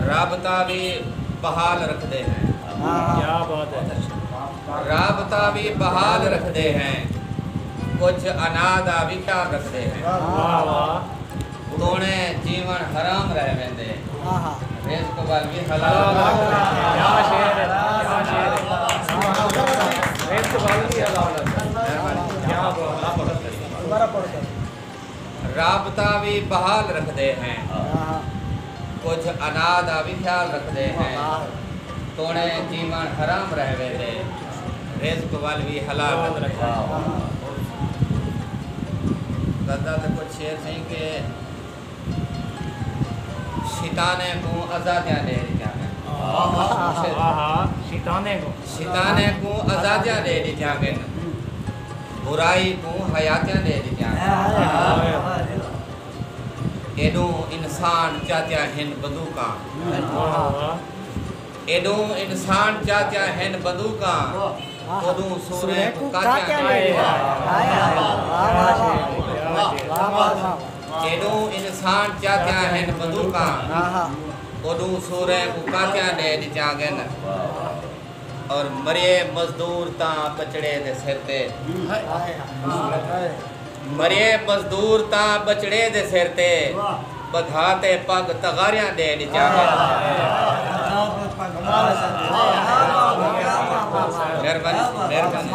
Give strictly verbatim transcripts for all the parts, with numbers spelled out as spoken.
رابطہ بھی بحال رکھدے ہیں۔ کیا بات ہے۔ رابطہ بھی بحال رکھدے ہیں، کجھ انا دا بھی خیال رکھدے ہیں۔ واہ واہ۔ توڑیں جیوݨ حرام رہ ویندے، رزق ول وی حلال رکھدے ہیں۔ کیا شعر ہے، کیا شعر ہے۔ رزق ول وی حلال رکھدے ہیں۔ کیا بات ہے۔ رابطہ وی بحال رکھدے ہیں، کجھ انا دا وی خیال رکھدے ہیں۔ توڑیں جیوݨ حرام رہ ویندے، رزق ول وی حلال رکھدے ہیں۔ غزل دے کجھ شعر سئیں کہ شیطانیں کوں آزادیاں ݙے ݙتیاں ہن۔ آہا، شیطانیں کوں۔ شیطانیں کوں آزادیاں ݙے ݙتیاں ہن۔ برائی کوں حیاتیاں ݙے ݙتیاں ہن۔ ایݙوں انسان چاتیاں ہن بندوقاں۔ واہ واہ۔ ایݙوں انسان چاتیاں ہن بندوقاں، اوݙوں سوریں کوں کاتیاں ݙے ݙتیاں ہن۔ ایݙوں انسان چاتیاں ہن بندوقاں، اوݙوں سوریں کوں کاتیاں ݙے ݙتیاں ڳن۔ اور مرے مزدور تاں ٻچڑے دے سر تے، مرے مزدور تاں ٻچڑے دے سر تے، ٻدھا تے پڳ تغاریاں ݙے ݙتیاں ڳن۔ مہربانی، مہربانی۔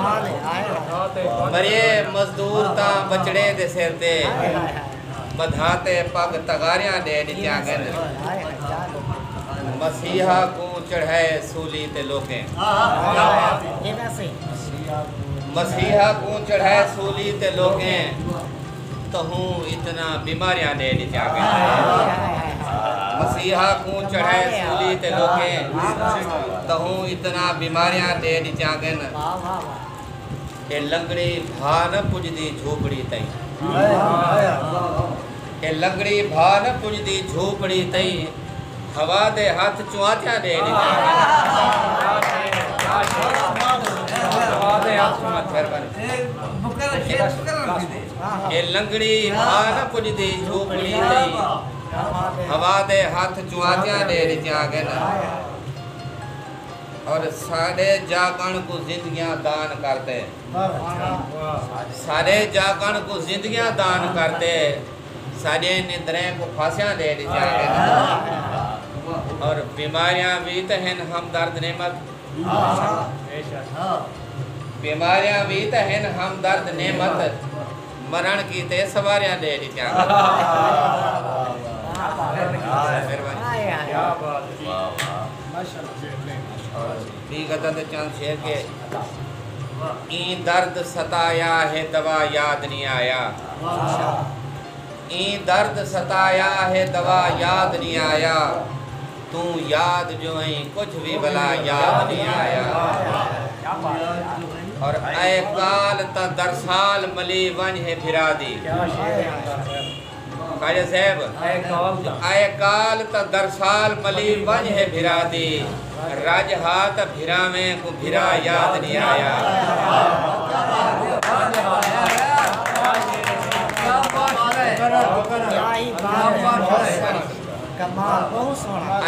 مرے مزدور تاں ٻچڑے دے سر تے، ٻدھا تے پڳ تغاریاں ݙے ݙتیاں ڳن۔ مسیحا کوں چڑھائے سولی تے لوکیں، مسیحا کوں چڑھائے سولی تے لوکیں، تہوں اتنا بیماریاں ݙے ݙتیاں ڳن۔ مسیحا کوں چڑھائے سولی تے لوکیں، تہوں اتنا بیماریاں ݙے ݙتیاں ڳن۔ اے لنگڑی بھا نہ پڄدی جھوپڑی تئیں۔ اے لنگڑی بھا نہ پڄدی جھوپڑی تئیں۔ ہوا دے ہتھ چوانتیاں ݙے ݙتیاں ڳن۔ ہوا دے ہتھ چوانتیاں۔ مہربانی۔ اے لنگڑی بھا نہ پڄدی جھوپڑی تئیں۔ ہوا دے ہتھ چوانتیاں ݙے ݙتیاں ڳن۔ اور ساݙے جاڳݨ کوں زندگیاں دان کر تے، ساݙے جاڳݨ کوں زندگیاں دان کر تے، ساݙے نندریں کوں پھاسیاں ݙے ݙتیاں ڳن۔ اور بیماریاں وی تاں ہن ہمدرد نعمت، بیماریاں وی تاں ہن ہمدرد نعمت، مرݨ کیتے سواریاں ݙے ݙتیاں ڳن۔ مہربانی۔ ٻی غزل دے چند شعر کہ ایں درد ستایا ہے دوا یاد نی آیا، ایں درد ستایا ہے دوا یاد نی آیا، توں یاد جو ایں کجھ وی ولا یاد نی آیا۔ اور اے کال تاں درسال ملی ونڄ ہے بھرا دی۔ خواجہ صاحب، اے کال تاں درسال ملی ونڄ ہے بھرا دی، رڄ ہا تاں بھراویں کوں بھرا یاد نی آیا۔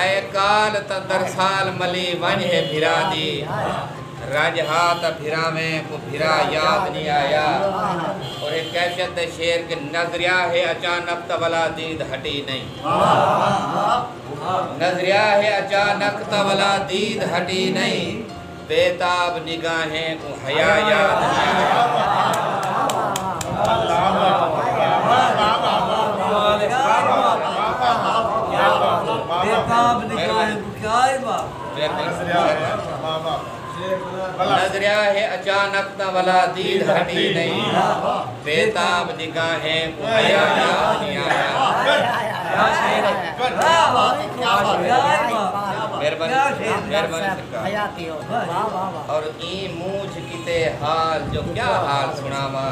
اے کال تاں درسال ملی ونڄ ہے بھرا دی، رڄ ہا تاں بھراویں کوں بھرا یاد نی آیا۔ اور ہک کیفیت دے شعر کہ نظریا ہے اچانک تاں ولا دید ہٹی نئیں۔ نظریا ہے اچانک تاں ولا دید ہٹی نئیں، بے تاب نگاہیں کوں حیا یاد نی آیا۔ بے تاب نگاہیں کوں کیا ہے بابا؟ نظریا ہے اچانک تاں ولا دید ہٹی نئیں، بے تاب نگاہیں کوں حیا یاد نی آیا۔ مہربانی، مہربانی سرکار۔ اور ایں مونجھ کیتے حال جو کیا حال سݨاواں،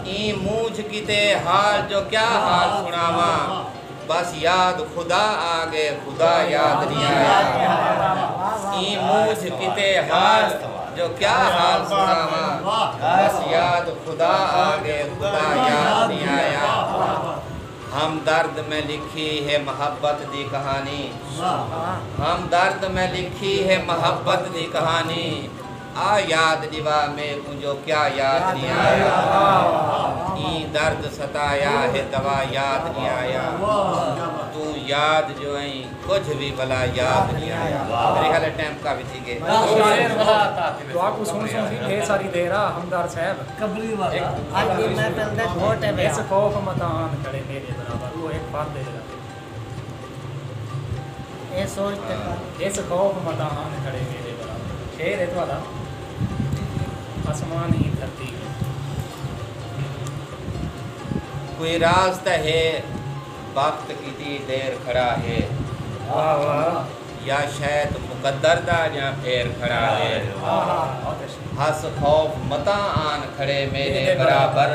ایں مونجھ کیتے حال جو کیا حال سݨاواں، بس یاد خدا آ ڳئے، خدا یاد نی آیا۔ ایں مونجھ کیتے حال جو کیا حال سݨاواں، بس یاد خدا آ ڳئے، خدا یاد نی آیا۔ ہمدرد میں لکھی ہے محبت دی کہانی۔ ہمدرد میں لکھی ہے محبت دی کہانی۔ آ یاد ݙیوا میکوں جو کیا یاد نہیں آیا۔ ایں درد ستایا ہے دوا یاد نہیں آیا۔ توں یاد جو ایں کجھ وی بھلا یاد نہیں آیا۔ میرے خیال ہے ٹائم کافی تھی ڳئے۔ شعر والا تاں تھے ویسے۔ تہاکوں سݨ سݨ سی ڈھیر ساری دیر آ، ہمدرد صاحب۔ قبلی والا۔ اڄ دی محفل دے گھوٹے وے اس آ۔ خوف متاں آن کھڑے میݙے برابر، او ہک فرد ہے جیڑھا۔ اے سوچ تے کر۔ اس خوف متاں آن کھڑے میݙے برابر۔ شعر ہے تہاݙا۔ آسمان ہی دھرتی ہے۔ کوئی راز تاں ہے، بخت کیتی دیر کھڑا ہے۔ واہ واہ۔ یا شاید مقدر دا جاں پھیر کھڑا ہے۔ ہس خوف متاں آن کھڑے میݙے برابر۔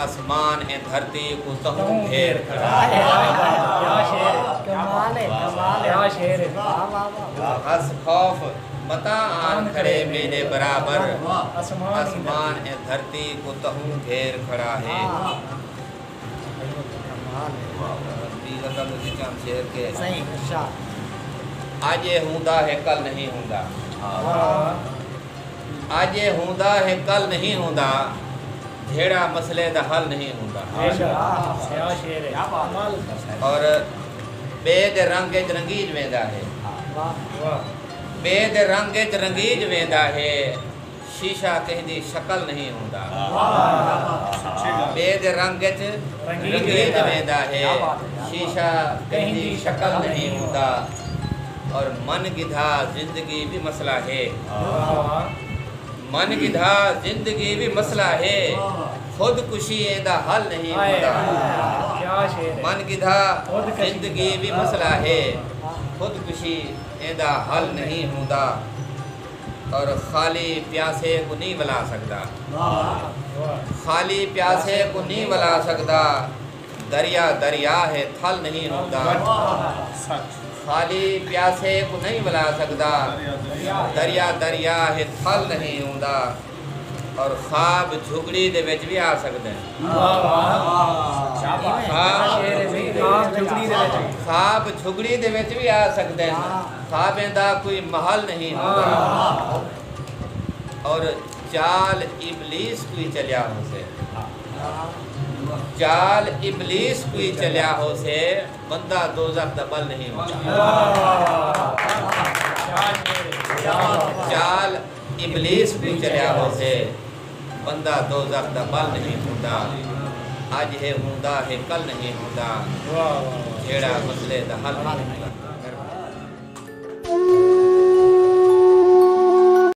اسمان ایں دھرتی کوں تہوں گھیر کھڑا ہے۔ کیا شعر ہے۔ کمال ہے، کمال ہے۔ کیا شعر ہے۔ واہ، واہ، واہ۔ ہس خوف متاں آن کھڑے میݙے برابر۔ اسمان ایں دھرتی کوں تہوں گھیر کھڑا ہے۔ کمال ہے۔ واہ، واہ، واہ۔ پیر اکل عزیز چاند شعر کے۔ صحیح، ارشاد۔ اڄ اے ہوندا ہے، کل نہیں ہوندا۔ واہ۔ اڄ اے ہوندا ہے، کل نہیں ہوندا۔ جھیڑا مسئلے دا حل نہیں ہوندا۔ بے شک۔ سیاہ شعر ہے۔ اور ٻئے دے رنگ اچ رنگیج ویندا ہے۔ واہ۔ واہ۔ ٻئے دے رنگ اچ رنگیج ویندا ہے۔ شیشہ کہیں دی شکل نہیں ہوندا۔ واہ۔ ٻئے دے رنگ اچ رنگیج ویندا ہے۔ شیشہ کہیں دی شکل نہیں ہوندا۔ اور من گدھا زندگی وی مسئلہ ہے۔ واہ۔ من گدھا زندگی وی مسئلہ ہے۔ خودکشی ایندا حل نہیں ہوندا۔ کیا شعر ہے۔ من گدھا زندگی وی مسئلہ ہے۔ خودکشی ایندا حل نہیں ہوندا۔ اور خالی پیاسے کوں نہیں ولا سڳدا۔ واہ۔ خالی پیاسے کوں نہیں ولا سڳدا۔ دریا دریا ہے، تھل نہیں ہوندا۔ واہ۔ خالی پیاسے کوں نہیں ولا سڳدا۔ دریا دریا ہے، تھل نہیں ہوندا۔ اور خواب جھڳڑی دے وچ وی آ سڳدن۔ واہ، واہ۔ خواب، خواب جھڳڑی دے وچ وی۔ خواب جھڳڑی دے وچ وی آ سڳدن۔ خوابیں دا کوئی محل نہیں ہوندا۔ اور چال ابلیس کوئی چلیا ہوسے۔ چال ابلیس کوئی چلیا ہوسے، بندہ دوزخ دا ٻل نہیں ہوندا۔ چال ابلیس کوئی چلیا ہوسے، بندہ دوزخ دا ٻل نہیں ہوندا۔ اڄ ہے ہوندا ہے، کل نہیں ہوندا۔ جھیڑا مسئلے دا حل نہیں ہوندا۔